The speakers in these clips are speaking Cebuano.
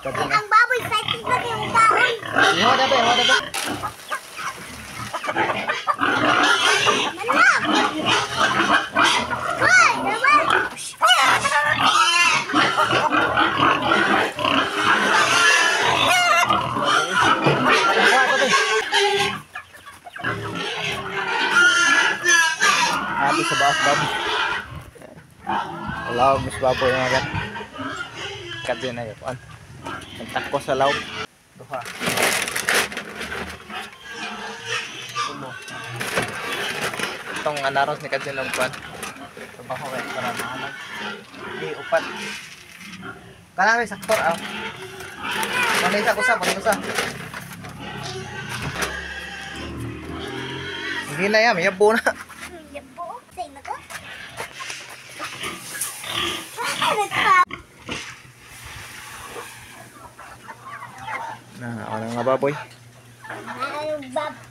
Ang baboy excited na kayong kaon. Iho na ba, iho na ba? Manok! Hoy, naman! Abi sa baas baboy. Lawag mas baboy mga gat. Kadyo na yun. Nagtakbo sa lawag. Duha. Tulo. Itong anaros ni Kadyo ng kuan. Trabaho kayo para mahanap. Di, upat. Kanami saktor ah. Kanay sa kusa, kanay kusa. Hindi na yan, may yabo na. Yabo, say na ko. Na, ako na nga baboy.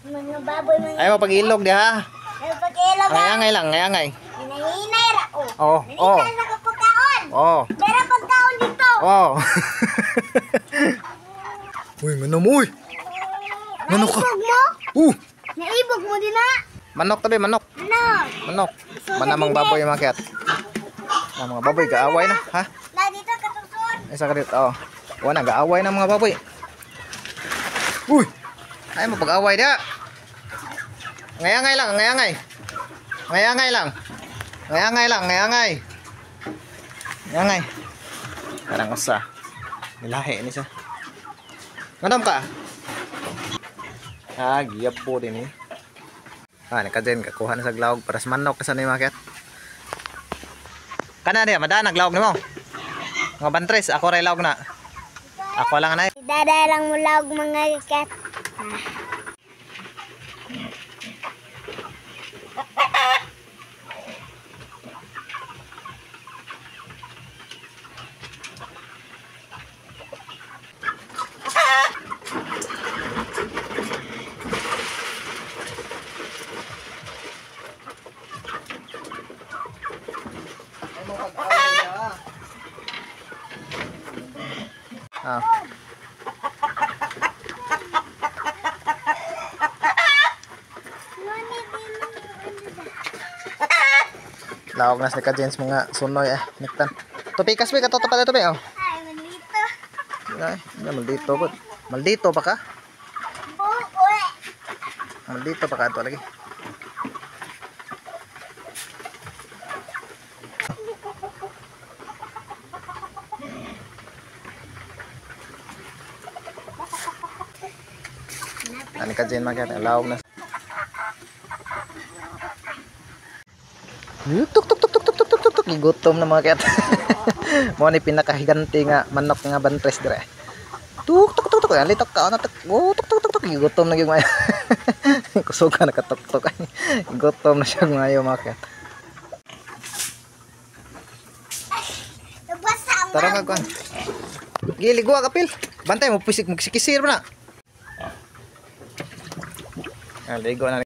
Mga baboy mga. Ay mo pag-ilog diha. Ay pag-ilog. Angay lang, angay. Hinahinay ra oh. Oh, oh. Hinahinay ra ko pagkaon. Oh. Pero pagkaon dito. Oh. Uy, ngano mo uy. Manok ka. Naibog mo? Naibog mo din na. Manok tabi, manok. Manok. Manok. Manamang baboy yung makiat. Ang mga baboy gaaway na, ha? Na dito katusod. Isa ka dito, oh. Wala gaaway na mga baboy. Uy. Ay mo pag-away dia. Ngayangay lang, ngayangay. Ngayangay lang. Ngayangay lang, ngayangay. Ngayangay. Karang usa. Nilahi ni siya. Nganom ka? Ah, giyap po din eh. Ah, nakajen kakuha na sa glawog para sa manok sa ni market. Kana diya, madaan naglawog nimo. Mga bantres, ako ray lawog na. Ako lang na. Dada lang mo lawog mga kat. Ah. Lawag na sa ka-jeans mga sunoy eh. Niktan. Tupi kas be, kato pa tupi oh. Ay, maldito. Ay, maldito ko. Maldito pa ka? Maldito pa ka ito lagi. Ani ka dyan mga lawag na. Tuk tuk tuk tuk tuk tuk tuk tuk tuk gigutom na mga kat. Mo ni pinakahiganti nga manok nga bantres dire. Tuk tuk tuk tuk litok ka na tuk tuk tuk tuk tuk gigutom na gyud maayo. Kusog ka nakatuk tuk. Gutom na siya ngayo mga kat. Tara ka kuan. Gili gua kapil. Bantay mo pisik magsikisir na. Ah, ligo na.